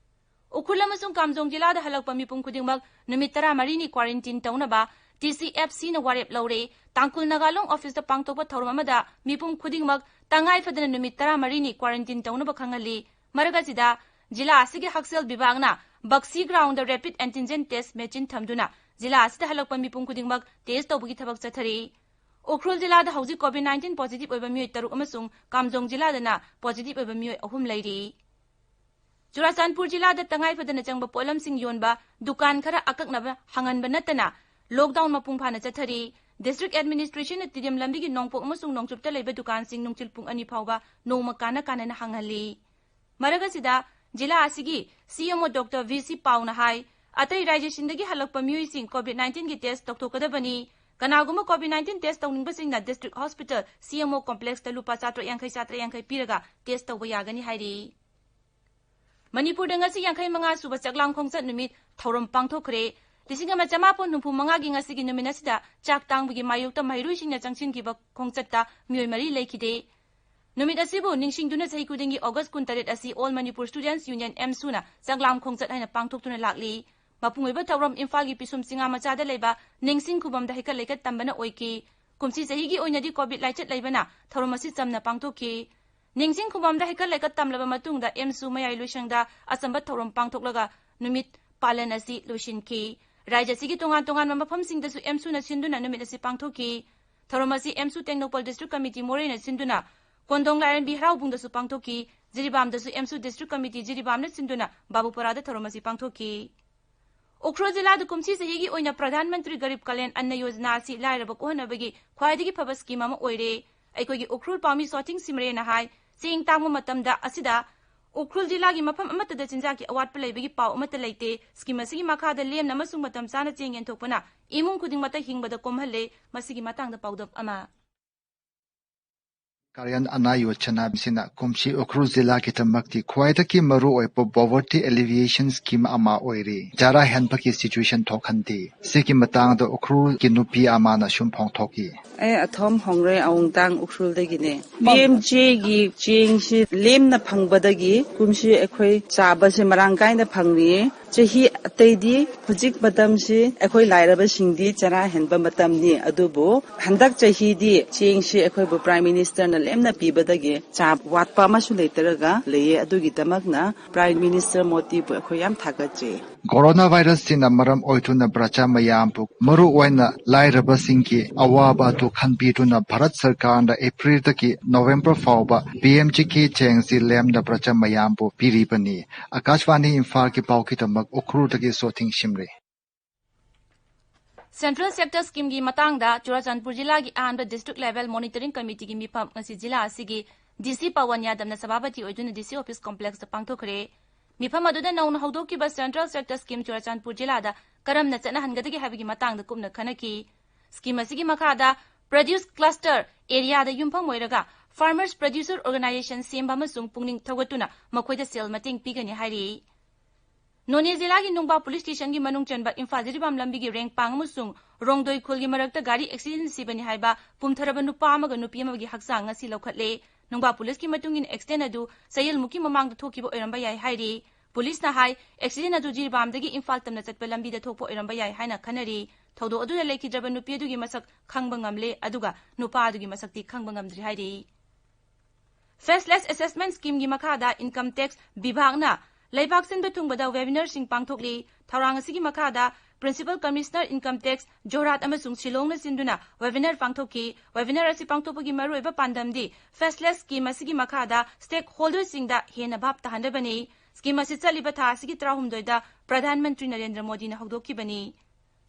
ꯎꯈ꯭ꯔꯨꯜ ꯑꯃꯁꯨꯡ ꯀꯥꯝꯖꯣꯡ ꯖꯤꯂꯥꯗ ꯍꯜꯂꯛꯄ ꯃꯤꯄꯨꯝ ꯈꯨꯗꯤꯡꯃꯛ ꯅꯨꯃꯤꯠ ꯇꯔꯥꯃꯔꯤꯅꯤ quarantine ꯇꯧꯅꯕ T C F C ꯅ ꯋꯥꯔꯦꯞ ꯂꯧꯔꯦ꯫ ꯇꯥꯡꯈꯨꯜ ꯅꯥꯒꯥ ꯂꯣꯡ office ꯇ ꯄꯥꯡꯊꯣꯛꯄ ꯊꯧꯔꯝ ꯑꯃꯗ ꯃꯤꯄꯨꯝ ꯈꯨꯗꯤꯡꯃꯛ ꯇꯉꯥꯏ ꯐꯗꯅ ꯅꯨꯃꯤꯠ ꯇꯔꯥꯃꯔꯤꯅꯤ quarantine ꯇꯧꯅꯕ ꯈꯪꯍꯜꯂꯤ꯫ ꯃꯔꯛ ꯑꯁꯤꯗ, ꯖꯤꯂꯥ ꯑꯁꯤꯒꯤ ꯍꯛꯁꯦꯜ ꯕꯤꯚꯥꯒꯅ ꯕꯛꯁꯤ ground ꯗ rapid antigen test machine ꯊꯝꯗꯨꯅ ꯖꯤꯂꯥ ꯑꯁꯤꯗ ꯍꯜꯂꯛꯄ ꯃꯤꯄꯨꯝ ꯈꯨꯗꯤꯡꯃꯛ test ꯇꯧꯕꯒꯤ ꯊꯕꯛ ꯆꯠꯊꯔꯤ꯫ ꯎꯈ꯭ꯔꯨꯜ ꯖꯤꯂꯥꯗ ꯍꯧꯖꯤꯛ COVID nineteen positive ꯑꯣꯏꯕ ꯃꯤꯑꯣꯏ ꯇꯔꯨꯛ ꯑꯃꯁꯨꯡ ꯀꯥꯝꯖꯣꯡ ꯖꯤꯂꯥꯗꯅ positive ꯑꯣꯏꯕ ꯃꯤꯑꯣꯏ ꯑꯍꯨꯝ ꯂꯩꯔꯤ꯫ ꯆꯨꯔꯥꯆꯥꯟꯄꯨꯔ ꯖꯤꯂꯥꯗ ꯇꯉꯥꯏ ꯐꯗꯅ ꯆꯪꯕ ꯄꯣꯠꯂꯝꯁꯤꯡ ꯌꯣꯟꯕ ꯗꯨꯀꯥꯟ ꯈꯔ ꯑꯀꯛꯅꯕ ꯍꯥꯡꯍꯟꯕ ꯅꯠꯇꯅ lockdown ꯃꯄꯨꯡ ꯐꯥꯅ ꯆꯠꯊꯔꯤ꯫ District Administration ꯅ ꯇꯤꯗꯤꯝ ꯂꯝꯕꯤꯒꯤ ꯅꯣꯡꯄꯣꯛ ꯑꯃꯁꯨꯡ ꯅꯣꯡꯆꯨꯞꯇ ꯂꯩꯕ ꯗꯨꯀꯥꯟꯁꯤꯡ ꯅꯨꯡꯊꯤꯜ ꯄꯨꯡ ꯑꯅꯤ ꯐꯥꯎꯕ ꯅꯣꯡꯃ ꯀꯥꯟꯅ ꯀꯥꯟꯅꯅ ꯍꯥꯡꯍꯜꯂꯤ꯫ ꯃꯔꯛ ꯑꯁꯤꯗ, ꯖꯤꯂꯥ ꯑꯁꯤꯒꯤ C M O Doctor V C ꯄꯥꯎꯅ ꯍꯥꯏ, ꯑꯇꯩ ꯔꯥꯖ꯭ꯌꯁꯤꯡꯗꯒꯤ ꯍꯜꯂꯛꯄ ꯃꯤꯑꯣꯏꯁꯤꯡ COVID nineteen ꯒꯤ test ꯇꯧꯊꯣꯛꯀꯗꯕꯅꯤ꯫ ꯀꯅꯥꯒꯨꯝꯕ COVID nineteen test ꯇꯧꯅꯤꯡꯕꯁꯤꯡꯅ District Hospital C M O Complex ꯇ ꯂꯨꯄꯥ ꯆꯥꯇ꯭ꯔꯦꯠ ꯌꯥꯡꯈꯩ, ꯆꯥꯇ꯭ꯔꯦꯠ ꯌꯥꯡꯈꯩ ꯄꯤꯔꯒ test ꯇꯧꯕ ꯌꯥꯒꯅꯤ ꯍꯥꯏꯔꯤ꯫ ꯃꯅꯤꯄꯨꯔꯗ ꯉꯁꯤ ꯌꯥꯡꯈꯩ ꯃꯉꯥ ꯁꯨꯕ ꯆꯥꯛꯂꯥꯝ ꯈꯣꯡꯆꯠ ꯅꯨꯃꯤꯠ ꯊꯧꯔꯝ ꯄꯥꯡꯊꯣꯛꯈ꯭ꯔꯦ꯫ ꯂꯤꯁꯤꯡ ꯑꯃ ꯆꯃꯥꯄꯟ ꯍꯨꯝꯐꯨ ꯃꯉꯥꯒꯤ ꯉꯁꯤꯒꯤ ꯅꯨꯃꯤꯠ ꯑꯁꯤꯗ ꯆꯥꯛ ꯇꯥꯡꯕꯒꯤ ꯃꯥꯌꯣꯛꯇ ꯃꯍꯩꯔꯣꯏꯁꯤꯡꯅ ꯆꯪꯁꯤꯟꯈꯤꯕ ꯈꯣꯡꯆꯠꯇ ꯃꯤꯑꯣꯏ ꯃꯔꯤ ꯂꯩꯈꯤꯗꯦ꯫ ꯅꯨꯃꯤꯠ ꯑꯁꯤꯕꯨ ꯅꯤꯡꯁꯤꯡꯗꯨꯅ ꯆꯍꯤ ꯈꯨꯗꯤꯡꯒꯤ August ꯀꯨꯟꯇꯔꯦꯠ ꯑꯁꯤ All Manipur Students Union, AMSU ꯅ ꯆꯥꯛꯂꯥꯝ ꯈꯣꯡꯆꯠ ꯍꯥꯏꯅ ꯄꯥꯡꯊꯣꯛꯇꯨꯅ ꯂꯥꯛꯂꯤ꯫ ꯃꯄꯨꯡ ꯑꯣꯏꯕ ꯊꯧꯔꯝ ꯏꯝꯐꯥꯜꯒꯤ ꯄꯤꯁꯨꯝ ꯆꯤꯡꯉꯥ ꯃꯆꯥꯗ ꯂꯩꯕ ꯅꯤꯡꯁꯤꯡ ꯈꯨꯕꯝꯗ ꯍꯩꯀꯠ ꯂꯩꯀꯠ ꯇꯝꯕꯅ ꯑꯣꯏꯈꯤ꯫ ꯀꯨꯝꯁꯤ ꯆꯍꯤꯒꯤ ꯑꯣꯏꯅꯗꯤ COVID ꯂꯥꯏꯆꯠ ꯂꯩꯕꯅ ꯊꯧꯔꯝ ꯑꯁꯤ ꯆꯝꯅ ꯄꯥꯡꯊꯣꯛꯈꯤ꯫ ꯅꯤꯡꯁꯤꯡ ꯈꯨꯕꯝꯗ ꯍꯩꯀꯠ ꯂꯩꯀꯠ ꯇꯝꯂꯕ ꯃꯇꯨꯡꯗ AMSU ꯃꯌꯥꯏ ꯂꯣꯏꯁꯪꯗ ꯑꯆꯝꯕ ꯊꯧꯔꯝ ꯄꯥꯡꯊꯣꯛꯂꯒ ꯅꯨꯃꯤꯠ ꯄꯥꯂꯟ ꯑꯁꯤ ꯂꯣꯏꯁꯤꯟꯈꯤ꯫ ꯔꯥꯖ꯭ꯌ ꯑꯁꯤꯒꯤ ꯇꯣꯉꯥꯟ ꯇꯣꯉꯥꯟꯕ ꯃꯐꯝꯁꯤꯡꯗꯁꯨ AMSU ꯅ ꯁꯤꯟꯗꯨꯅ ꯅꯨꯃꯤꯠ ꯑꯁꯤ ꯄꯥꯡꯊꯣꯛꯈꯤ꯫ ꯊꯧꯔꯝ ꯑꯁꯤ AMSU ꯇꯦꯡꯅꯧꯄꯜ District Committee ꯃꯣꯔꯦꯅ ꯁꯤꯟꯗꯨꯅ ꯀꯣꯟꯗꯣꯡ ꯂꯥꯏꯔꯦꯝꯕꯤ ꯍꯔꯥꯎꯕꯨꯡꯗꯁꯨ ꯄꯥꯡꯊꯣꯛꯈꯤ꯫ ꯖꯤꯔꯤꯕꯥꯝꯗꯁꯨ AMSU District Committee ꯖꯤꯔꯤꯕꯥꯝꯅ ꯁꯤꯟꯗꯨꯅ ꯕꯥꯕꯨꯄꯥꯔꯥꯗ ꯊꯧꯔꯝ ꯑꯁꯤ ꯄꯥꯡꯊꯣꯛꯈꯤ꯫ ꯎꯈ꯭ꯔꯨꯜ ꯖꯤꯂꯥꯗ ꯀꯨꯝꯁꯤ ꯆꯍꯤꯒꯤ ꯑꯣꯏꯅ ꯄ꯭ꯔꯙꯥꯟ ꯃꯟꯇ꯭ꯔꯤ ꯒꯔꯤꯕ ꯀꯂꯌꯥꯟ ꯑꯟꯅ ꯌꯣꯖꯅꯥ ꯑꯁꯤ ꯂꯥꯏꯔꯕ ꯀꯣꯛꯍꯟꯅꯕꯒꯤ ꯈ꯭ꯋꯥꯏꯗꯒꯤ ꯐꯕ scheme ꯑꯃ ꯑꯣꯏꯔꯦ꯫ ꯑꯩꯈꯣꯏꯒꯤ ꯎꯈ꯭ꯔꯨꯜ ꯄꯥꯎꯃꯤ ꯁꯣꯊꯤꯡ ꯁꯤꯃꯔꯦꯅ ꯍꯥꯏ, ꯆꯦꯡ ꯇꯥꯡꯕ ꯃꯇꯝꯗ ꯑꯁꯤꯗ ꯎꯈ꯭ꯔꯨꯜ ꯖꯤꯂꯥꯒꯤ ꯃꯐꯝ ꯑꯃꯠꯇꯗ ꯆꯤꯟꯖꯥꯛꯀꯤ ꯑꯋꯥꯠꯄ ꯂꯩꯕꯒꯤ ꯄꯥꯎ ꯑꯃꯠꯇ ꯂꯩꯇꯦ꯫ ꯁ꯭ꯀꯤꯝ ꯑꯁꯤꯒꯤ ꯃꯈꯥꯗ ꯂꯦꯝꯅ ꯑꯃꯁꯨꯡ ꯃꯇꯝ ꯆꯥꯅ ꯆꯦꯡ ꯌꯦꯟꯊꯣꯛꯄꯅ ꯏꯃꯨꯡ ꯈꯨꯗꯤꯡꯃꯛꯇ ꯍꯤꯡꯕꯗ ꯀꯣꯝꯍꯜꯂꯦ꯫ ꯃꯁꯤꯒꯤ ꯃꯇꯥꯡꯗ ꯄꯥꯎꯗꯝ ꯑꯃ꯫ ꯀꯥꯔꯤꯌꯥꯟ ꯑꯅꯥ ꯌꯣꯖꯅꯥ ꯑꯁꯤꯅ ꯀꯨꯝꯁꯤ ꯎꯈ꯭ꯔꯨꯜ ꯖꯤꯂꯥꯒꯤꯗꯃꯛꯇꯤ ꯈ꯭ꯋꯥꯏꯗꯒꯤ ꯃꯔꯨꯑꯣꯏꯕ poverty alleviation scheme ꯑꯃ ꯑꯣꯏꯔꯤ꯫ ꯆꯔꯥ ꯍꯦꯟꯕꯒꯤ situation ꯊꯣꯛꯍꯟꯗꯦ꯫ ꯁꯤꯒꯤ ꯃꯇꯥꯡꯗ ꯎꯈ꯭ꯔꯨꯜꯒꯤ ꯅꯨꯄꯤ ꯑꯃꯅ ꯁꯨꯝ ꯐꯣꯡꯗꯣꯛꯈꯤ꯫ ꯑꯩ ꯑꯊꯣꯝ ꯍꯣꯡꯔꯦ ꯑꯋꯨꯡꯇꯥꯡ ꯎꯈ꯭ꯔꯨꯜꯗꯒꯤꯅꯦ꯫ ꯄꯤ ꯑꯦꯝ ꯖꯦꯒꯤ ꯆꯦꯡꯁꯤ ꯂꯦꯝꯅ ꯐꯪꯕꯗꯒꯤ ꯀꯨꯝꯁꯤ ꯑꯩꯈꯣꯏ ꯆꯥꯕꯁꯦ ꯃꯔꯥꯡ ꯀꯥꯏꯅ ꯐꯪꯂꯤ꯫ ꯆꯍꯤ ꯑꯇꯩꯗꯤ ꯍꯧꯖꯤꯛ ꯃꯇꯝꯁꯤ ꯑꯩꯈꯣꯏ ꯂꯥꯏꯔꯕꯁꯤꯡꯗꯤ ꯆꯔꯥ ꯍꯦꯟꯕ ꯃꯇꯝꯅꯤ, ꯑꯗꯨꯕꯨ ꯍꯟꯗꯛ ꯆꯍꯤꯗꯤ ꯆꯦꯡꯁꯤ ꯑꯩꯈꯣꯏꯕꯨ Prime Ministerꯅ ꯂꯦꯝꯅ ꯄꯤꯕꯗꯒꯤ ꯆꯥ ꯋꯥꯠꯄ ꯑꯃꯁꯨ ꯂꯩꯇ꯭ꯔꯒ ꯂꯩꯌꯦ꯫ ꯑꯗꯨꯒꯤꯗꯃꯛꯅ Prime Minister ꯃꯣꯗꯤꯕꯨ ꯑꯩꯈꯣꯏ ꯌꯥꯝ ꯊꯥꯒꯠꯆꯩ꯫ Coronavirusꯁꯤꯅ ꯃꯔꯝ ꯑꯣꯏꯗꯨꯅ ꯄ꯭ꯔꯖꯥ ꯃꯌꯥꯝꯕꯨ, ꯃꯔꯨꯑꯣꯏꯅ ꯂꯥꯏꯔꯕꯁꯤꯡꯒꯤ ꯑꯋꯥꯕ ꯑꯗꯨ ꯈꯟꯕꯤꯗꯨꯅ ꯚꯥꯔꯠ ꯁꯔꯀꯥꯔꯅ ꯑꯦꯄ꯭ꯔꯤꯜꯗꯒꯤ ꯅꯣꯚꯦꯝꯕꯔ ꯐꯥꯎꯕ ꯄꯤ ꯑꯦꯝ ꯖꯦꯒꯤ ꯆꯦꯡꯁꯤ ꯂꯦꯝꯅ ꯄ꯭ꯔꯖꯥ ꯃꯌꯥꯝꯕꯨ ꯄꯤꯔꯤꯕꯅꯤ꯫ ꯑꯀꯥꯁꯕꯥꯅꯤ ꯏꯝꯐꯥꯜꯒꯤ ꯄꯥꯎꯒꯤꯗꯃꯛ ꯎꯈ꯭ꯔꯨꯜꯗꯒꯤ ꯁꯣꯊꯤꯡ ꯁꯤꯝꯔꯤ꯫ Central Sector Schemeꯒꯤ ꯃꯇꯥꯡꯗ ꯆꯨꯔꯥꯆꯥꯟꯄꯨꯔ ꯖꯤꯂꯥꯒꯤ ꯑꯍꯥꯟꯕ District Level Monitoring Committeeꯒꯤ ꯃꯤꯐꯝ ꯉꯁꯤ ꯖꯤꯂꯥ ꯑꯁꯤꯒꯤ ꯗꯤ ꯁꯤ ꯄꯋꯟ ꯌꯥꯗꯕꯅ ꯁꯚꯥꯄꯇꯤ ꯑꯣꯏꯗꯨꯅ ꯗꯤ ꯁꯤ office complexꯇ ꯄꯥꯡꯊꯣꯛꯈ꯭ꯔꯦ꯫ ꯃꯤꯐꯝ ꯑꯗꯨꯗ ꯅꯧꯅ ꯍꯧꯗꯣꯛꯈꯤꯕ Central Sector Scheme ꯆꯨꯔꯥꯆꯥꯟꯄꯨꯔ ꯖꯤꯂꯥꯗ ꯀꯔꯝꯅ ꯆꯠꯅꯍꯟꯒꯗꯒꯦ ꯍꯥꯏꯕꯒꯤ ꯃꯇꯥꯡꯗ ꯀꯨꯞꯅ ꯈꯟꯅꯈꯤ꯫ Scheme ꯑꯁꯤꯒꯤ ꯃꯈꯥꯗ Produce Cluster Areaꯗ ꯌꯨꯝꯐꯝ ꯑꯣꯏꯔꯒ Farmers Producer Organisation ꯁꯦꯝꯕ ꯑꯃꯁꯨꯡ ꯄꯨꯛꯅꯤꯡ ꯊꯧꯒꯠꯇꯨꯅ ꯃꯈꯣꯏꯗ ꯁꯦꯜ ꯃꯇꯦꯡ ꯄꯤꯒꯅꯤ ꯍꯥꯏꯔꯤ꯫ ꯅꯣꯅꯦ ꯖꯤꯂꯥꯒꯤ ꯅꯨꯡꯕꯥ ꯄꯨꯂꯤꯁ ꯁ꯭ꯇꯦꯁꯟꯒꯤ ꯃꯅꯨꯡ ꯆꯟꯕ ꯏꯝꯐꯥꯜ ꯖꯤꯔꯤꯕꯥꯝ ꯂꯝꯕꯤꯒꯤ ꯔꯦꯡꯄꯥꯡ ꯑꯃꯁꯨꯡ ꯔꯣꯡꯗꯣꯏ ꯈꯨꯜꯒꯤ ꯃꯔꯛꯇ ꯒꯥꯔꯤ ꯑꯦꯛꯁꯤꯗꯦꯟ ꯁꯤꯕꯅꯤ ꯍꯥꯏꯕ ꯄꯨꯝꯊꯔꯕ ꯅꯨꯄꯥ ꯑꯃꯒ ꯅꯨꯄꯤ ꯑꯃꯒꯤ ꯍꯛꯆꯥꯡ ꯉꯁꯤ ꯂꯧꯈꯠꯂꯦ꯫ ꯅꯨꯡꯕꯥ ꯄꯨꯂꯤꯁꯀꯤ ꯃꯇꯨꯡ ꯏꯟꯅ ꯑꯦꯛꯁꯤꯗꯦꯟ ꯑꯗꯨ ꯆꯌꯣꯜꯃꯨꯛꯀꯤ ꯃꯃꯥꯡꯗ ꯊꯣꯛꯈꯤꯕ ꯑꯣꯏꯔꯝꯕ ꯌꯥꯏ ꯍꯥꯏꯔꯤ꯫ ꯄꯨꯂꯤꯁꯅ ꯍꯥꯏ, ꯑꯦꯛꯁꯤꯗꯦꯟ ꯑꯗꯨ ꯖꯤꯔꯤꯕꯥꯝꯗꯒꯤ ꯏꯝꯐꯥꯜ ꯇꯝꯅ ꯆꯠꯄ ꯂꯝꯕꯤꯗ ꯊꯣꯛꯄ ꯑꯣꯏꯔꯝꯕ ꯌꯥꯏ ꯍꯥꯏꯅ ꯈꯟꯅꯔꯤ꯫ ꯊꯧꯗꯣꯛ ꯑꯗꯨꯗ ꯂꯩꯈꯤꯗ꯭ꯔꯕ ꯅꯨꯄꯤ ꯑꯗꯨꯒꯤ ꯃꯁꯛ ꯈꯪꯕ ꯉꯝꯂꯦ, ꯑꯗꯨꯒ ꯅꯨꯄꯥ ꯑꯗꯨꯒꯤ ꯃꯁꯛꯇꯤ ꯈꯪꯕ ꯉꯝꯗ꯭ꯔꯤ ꯍꯥꯏꯔꯤ꯫ Faceless Assessment Schemeꯒꯤ ꯃꯈꯥꯗ Income Tax ꯕꯤꯚꯥꯒꯅ ꯂꯩꯕꯥꯛ ꯁꯤꯟꯕ ꯊꯨꯡꯕꯗ webinarꯁꯤꯡ ꯄꯥꯡꯊꯣꯛꯂꯤ꯫ ꯊꯧꯔꯥꯡ ꯑꯁꯤꯒꯤ ꯃꯈꯥꯗ Principal Commissioner Income Tax Jorhat ꯑꯃꯁꯨꯡ ꯁꯤꯂꯣꯡꯅ ꯁꯤꯟꯗꯨꯅ webinar ꯄꯥꯡꯊꯣꯛꯈꯤ꯫ Webinar ꯑꯁꯤ ꯄꯥꯡꯊꯣꯛꯄꯒꯤ ꯃꯔꯨꯑꯣꯏꯕ ꯄꯥꯟꯗꯝꯗꯤ Faceless Scheme ꯑꯁꯤꯒꯤ ꯃꯈꯥꯗ stakeholderꯁꯤꯡꯗ ꯍꯦꯟꯅ ꯚꯥꯞ ꯇꯥꯍꯟꯅꯕꯅꯤ꯫ Scheme ꯑꯁꯤ ꯆꯠꯂꯤꯕ ꯊꯥ ꯑꯁꯤꯒꯤ ꯇꯔꯥꯍꯨꯝꯗꯣꯏꯗ ꯄ꯭ꯔꯙꯥꯟ ꯃꯟꯇ꯭ꯔꯤ ꯅꯔꯦꯟꯗ꯭ꯔ ꯃꯣꯗꯤꯅ ꯍꯧꯗꯣꯛꯈꯤꯕꯅꯤ꯫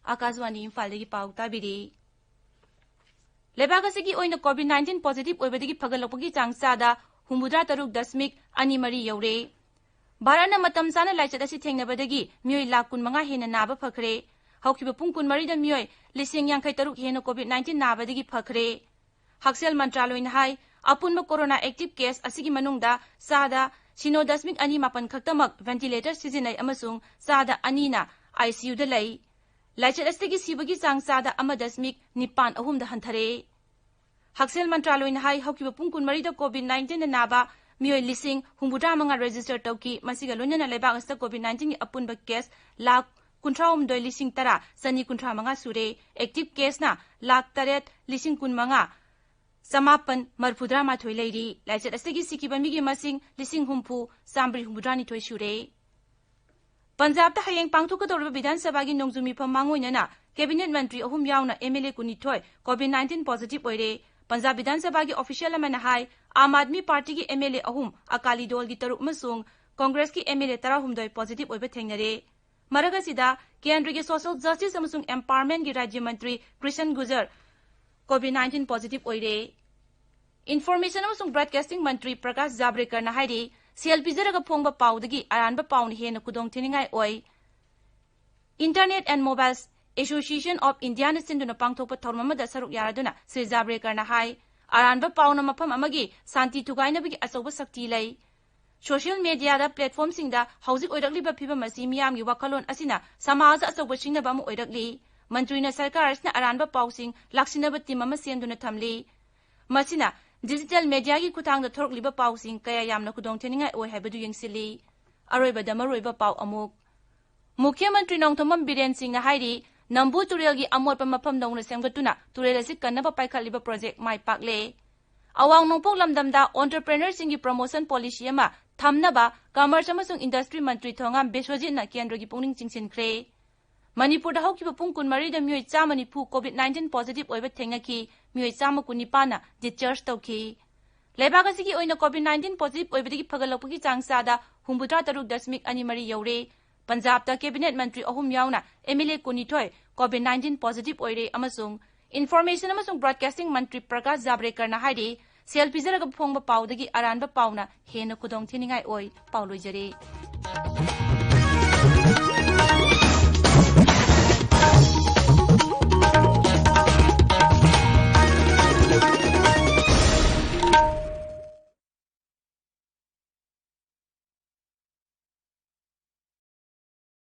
ꯑꯥꯀꯥꯁꯕꯥꯅꯤ ꯏꯝꯐꯥꯜꯗꯒꯤ ꯄꯥꯎ ꯇꯥꯕꯤꯔꯤ꯫ ꯂꯩꯕꯥꯛ ꯑꯁꯤꯒꯤ ꯑꯣꯏꯅ COVID nineteen positive ꯑꯣꯏꯕꯗꯒꯤ ꯐꯒꯠꯂꯛꯄꯒꯤ ꯆꯥꯡ ꯆꯥꯗ ꯍꯨꯝꯐꯨꯇꯔꯥ ꯇꯔꯨꯛ ꯗꯁꯃꯤꯛ ꯑꯅꯤ ꯃꯔꯤ ꯌꯧꯔꯦ꯫ ꯚꯥꯔꯠꯅ ꯃꯇꯝ ꯆꯥꯅ ꯂꯥꯏꯆꯠ ꯑꯁꯤ ꯊꯦꯡꯅꯕꯗꯒꯤ ꯃꯤꯑꯣꯏ ꯂꯥꯈ ꯀꯨꯟꯃꯉꯥ ꯍꯦꯟꯅ ꯅꯥꯕ ꯐꯈ꯭ꯔꯦ꯫ ꯍꯧꯈꯤꯕ ꯄꯨꯡ ꯀꯨꯟꯃꯔꯤꯗ ꯃꯤꯑꯣꯏ ꯂꯤꯁꯤꯡ ꯌꯥꯡꯈꯩ ꯇꯔꯨꯛ ꯍꯦꯟꯅ COVID nineteen ꯅꯥꯕꯗꯒꯤ ꯐꯈ꯭ꯔꯦ꯫ ꯍꯛꯁꯦꯜ ꯃꯟꯇ꯭ꯔꯥꯂꯣꯏꯅ ꯍꯥꯏ, ꯑꯄꯨꯟꯕ corona active case ꯑꯁꯤꯒꯤ ꯃꯅꯨꯡꯗ ꯆꯥꯗ ꯁꯤꯅꯣ ꯗꯁꯃꯤꯛ ꯑꯅꯤ ꯃꯥꯄꯟ ꯈꯛꯇꯃꯛ ventilator ꯁꯤꯖꯤꯟꯅꯩ ꯑꯃꯁꯨꯡ ꯆꯥꯗ ꯑꯅꯤꯅ ICUꯗ ꯂꯩ꯫ ꯂꯥꯏꯆꯠ ꯑꯁꯤꯗꯒꯤ ꯁꯤꯕꯒꯤ ꯆꯥꯡ ꯆꯥꯗ ꯑꯃ ꯗꯁꯃꯤꯛ ꯅꯤꯄꯥꯟ ꯑꯍꯨꯝꯗ ꯍꯟꯊꯔꯦ꯫ ꯍꯛꯁꯦꯜ ꯃꯟꯇ꯭ꯔꯥꯂꯣꯏꯅ ꯍꯥꯏ, ꯍꯧꯈꯤꯕ ꯄꯨꯡ ꯀꯨꯟꯃꯔꯤꯗ COVID nineteenꯗ ꯅꯥꯕ ꯃꯤꯑꯣꯏ ꯂꯤꯁꯤꯡ ꯍꯨꯝꯐꯨꯇꯔꯥ ꯃꯉꯥ register ꯇꯧꯈꯤ꯫ ꯃꯁꯤꯒ ꯂꯣꯏꯅꯅ ꯂꯩꯕꯥꯛ ꯑꯁꯤꯗ COVID nineteenꯒꯤ ꯑꯄꯨꯟꯕ case ꯂꯥꯈ ꯀꯨꯟꯊ꯭ꯔꯥ ꯍꯨꯝꯗꯣꯏ ꯂꯤꯁꯤꯡ ꯇꯔꯥ ꯆꯅꯤ ꯀꯨꯟꯊ꯭ꯔꯥ ꯃꯉꯥ ꯁꯨꯔꯦ꯫ Active caseꯅ ꯂꯥꯈ ꯇꯔꯦꯠ ꯂꯤꯁꯤꯡ ꯀꯨꯟ ꯃꯉꯥ ꯆꯃꯥꯄꯟ ꯃꯔꯤꯐꯨꯇꯔꯥ ꯃꯥꯊꯣꯏ ꯂꯩꯔꯤ꯫ ꯂꯥꯏꯆꯠ ꯑꯁꯤꯒꯤ ꯁꯤꯈꯤꯕ ꯃꯤꯒꯤ ꯃꯁꯤꯡ ꯂꯤꯁꯤꯡ ꯍꯨꯝꯐꯨ ꯆꯥꯃꯔꯤ ꯍꯨꯝꯐꯨꯇꯔꯥ ꯅꯤꯊꯣꯏ ꯁꯨꯔꯦ꯫ ꯄꯟꯖꯥꯕꯇ ꯍꯌꯦꯡ ꯄꯥꯡꯊꯣꯛꯀꯗꯧꯔꯤꯕ ꯕꯤꯙꯥꯟ ꯁꯚꯥꯒꯤ ꯅꯣꯡꯖꯨ ꯃꯤꯐꯝ ꯃꯥꯡꯑꯣꯏꯅꯅ cabinet ꯃꯟꯇ꯭ꯔꯤ ꯑꯍꯨꯝ ꯌꯥꯎꯅ MLA ꯀꯨꯟꯅꯤꯊꯣꯏ COVID nineteen positive ꯑꯣꯏꯔꯦ꯫ ꯄꯟꯖꯥꯕ ꯕꯤꯙꯥꯟ ꯁꯚꯥꯒꯤ official ꯑꯃꯅ ꯍꯥꯏ, ꯑꯥꯝ ꯑꯥꯗꯃꯤ ꯄꯥꯔꯇꯤꯒꯤ MLA ꯑꯍꯨꯝ, ꯑꯀꯥꯂꯤ ꯗꯣꯜꯒꯤ ꯇꯔꯨꯛ ꯑꯃꯁꯨꯡ ꯀꯣꯡꯒ꯭ꯔꯦꯁꯀꯤ MLA ꯇꯔꯥꯍꯨꯝꯗꯣꯏ positive ꯑꯣꯏꯕ ꯊꯦꯡꯅꯔꯦ꯫ ꯃꯔꯛ ꯑꯁꯤꯗ, ꯀꯦꯟꯗ꯭ꯔꯒꯤ social justice ꯑꯃꯁꯨꯡ empowermentꯒꯤ ꯔꯥꯖ꯭ꯌ ꯃꯟꯇ꯭ꯔꯤ ꯀ꯭ꯔꯤꯁꯟ ꯒꯨꯖꯔ COVID nineteen positive ꯑꯣꯏꯔꯦ꯫ Information ꯑꯃꯁꯨꯡ broadcasting ꯃꯟꯇ꯭ꯔꯤ ꯄ꯭ꯔꯀꯥꯁ ꯖꯥꯕ꯭ꯔꯦꯀꯔꯅ ꯍꯥꯏꯔꯤ, ꯁꯦꯜ ꯄꯤꯖꯔꯒ ꯐꯣꯡꯕ ꯄꯥꯎꯗꯒꯤ ꯑꯔꯥꯟꯕ ꯄꯥꯎꯅ ꯍꯦꯟꯅ ꯈꯨꯗꯣꯡꯊꯤꯅꯤꯡꯉꯥꯏ ꯑꯣꯏ꯫ Internet and Mobiles Association of Indiaꯅ ꯁꯤꯟꯗꯨꯅ ꯄꯥꯡꯊꯣꯛꯄ ꯊꯧꯔꯝ ꯑꯃꯗ ꯁꯔꯨꯛ ꯌꯥꯔꯗꯨꯅ ꯁ꯭ꯔꯤ ꯖꯥꯕ꯭ꯔꯦꯀꯔꯅ ꯍꯥꯏ, ꯑꯔꯥꯟꯕ ꯄꯥꯎꯅ ꯃꯐꯝ ꯑꯃꯒꯤ ꯁꯥꯟꯇꯤ ꯊꯨꯒꯥꯏꯅꯕꯒꯤ ꯑꯆꯧꯕ ꯁꯛꯇꯤ ꯂꯩ꯫ Social mediaꯗ platformꯁꯤꯡꯗ ꯍꯧꯖꯤꯛ ꯑꯣꯏꯔꯛꯂꯤꯕ ꯐꯤꯚꯝ ꯑꯁꯤ ꯃꯤꯌꯥꯝꯒꯤ ꯋꯥꯈꯜꯂꯣꯟ ꯑꯁꯤꯅ ꯁꯃꯥꯖꯗ ꯑꯆꯧꯕ ꯁꯤꯡꯅꯕ ꯑꯃ ꯑꯣꯏꯔꯛꯂꯤ꯫ ꯃꯟꯇ꯭ꯔꯤꯅ ꯁꯔꯀꯥꯔ ꯑꯁꯤꯅ ꯑꯔꯥꯟꯕ ꯄꯥꯎꯁꯤꯡ ꯂꯥꯛꯁꯤꯟꯅꯕ team ꯑꯃ ꯁꯦꯝꯗꯨꯅ ꯊꯝꯂꯤ꯫ ꯃꯁꯤꯅ digital mediaꯒꯤ ꯈꯨꯠꯊꯥꯡꯗ ꯊꯣꯔꯛꯂꯤꯕ ꯄꯥꯎꯁꯤꯡ ꯀꯌꯥ ꯌꯥꯝꯅ ꯈꯨꯗꯣꯡꯊꯤꯅꯤꯡꯉꯥꯏ ꯑꯣꯏ ꯍꯥꯏꯕꯗꯨ ꯌꯦꯡꯁꯤꯜꯂꯤ꯫ ꯑꯔꯣꯏꯕꯗ ꯃꯔꯨꯑꯣꯏꯕ ꯄꯥꯎ ꯑꯃꯨꯛ꯫ ꯃꯨꯈ꯭ꯌ ꯃꯟꯇ꯭ꯔꯤ ꯅꯣꯡꯊꯣꯝꯕꯝ ꯕꯤꯔꯦꯟ ꯁꯤꯡꯅ ꯍꯥꯏꯔꯤ, ꯅꯝꯕꯨ ꯇꯨꯔꯦꯜꯒꯤ ꯑꯃꯣꯠꯄ ꯃꯐꯝ ꯅꯧꯅ ꯁꯦꯝꯒꯠꯇꯨꯅ ꯇꯨꯔꯦꯜ ꯑꯁꯤ ꯀꯟꯅꯕ ꯄꯥꯏꯈꯠꯂꯤꯕ project ꯃꯥꯏ ꯄꯥꯛꯂꯦ꯫ ꯑꯋꯥꯡ ꯅꯣꯡꯄꯣꯛ ꯂꯝꯗꯝꯗ entrepreneurꯁꯤꯡꯒꯤ promotion policy ꯑꯃ ꯊꯝꯅꯕ Commerce ꯑꯃꯁꯨꯡ Industry ꯃꯟꯇ꯭ꯔꯤ ꯊꯣꯉꯥꯝ ꯕꯤꯁ꯭ꯋꯖꯤꯠꯅ ꯀꯦꯟꯗ꯭ꯔꯒꯤ ꯄꯨꯛꯅꯤꯡ ꯆꯤꯡꯁꯤꯟꯈ꯭ꯔꯦ꯫ ꯃꯅꯤꯄꯨꯔꯗ ꯍꯧꯈꯤꯕ ꯄꯨꯡ ꯀꯨꯟꯃꯔꯤꯗ ꯃꯤꯑꯣꯏ ꯆꯥꯝꯃ ꯅꯤꯐꯨ COVID nineteen positive ꯑꯣꯏꯕ ꯊꯦꯡꯅꯈꯤ, ꯃꯤꯑꯣꯏ ꯆꯥꯝꯃ ꯀꯨꯟꯅꯤꯄꯥꯟꯅ discharge ꯇꯧꯈꯤ꯫ ꯂꯩꯕꯥꯛ ꯑꯁꯤꯒꯤ ꯑꯣꯏꯅ COVID nineteen positive ꯑꯣꯏꯕꯗꯒꯤ ꯐꯒꯠꯂꯛꯄꯒꯤ ꯆꯥꯡ ꯆꯥꯗ ꯍꯨꯝꯐꯨꯇꯔꯥ ꯇꯔꯨꯛ ꯗꯁꯃꯤꯛ ꯑꯅꯤ ꯃꯔꯤ ꯌꯧꯔꯦ꯫ ꯄꯟꯖꯥꯕꯇ cabinet ꯃꯟꯇ꯭ꯔꯤ ꯑꯍꯨꯝ ꯌꯥꯎꯅ MLA ꯀꯨꯟꯅꯤꯊꯣꯏ COVID nineteen positive ꯑꯣꯏꯔꯦ ꯑꯃꯁꯨꯡ Information ꯑꯃꯁꯨꯡ Broadcasting ꯃꯟꯇ꯭ꯔꯤ ꯄ꯭ꯔꯀꯥꯁ ꯖꯥꯕ꯭ꯔꯦꯀꯔꯅ ꯍꯥꯏꯔꯤ, ꯁꯦꯜ ꯄꯤꯖꯔꯒ ꯐꯣꯡꯕ ꯄꯥꯎꯗꯒꯤ ꯑꯔꯥꯟꯕ ꯄꯥꯎꯅ ꯍꯦꯟꯅ ꯈꯨꯗꯣꯡ ꯊꯤꯅꯤꯡꯉꯥꯏ ꯑꯣꯏ꯫ ꯄꯥꯎ ꯂꯣꯏꯖꯔꯦ꯫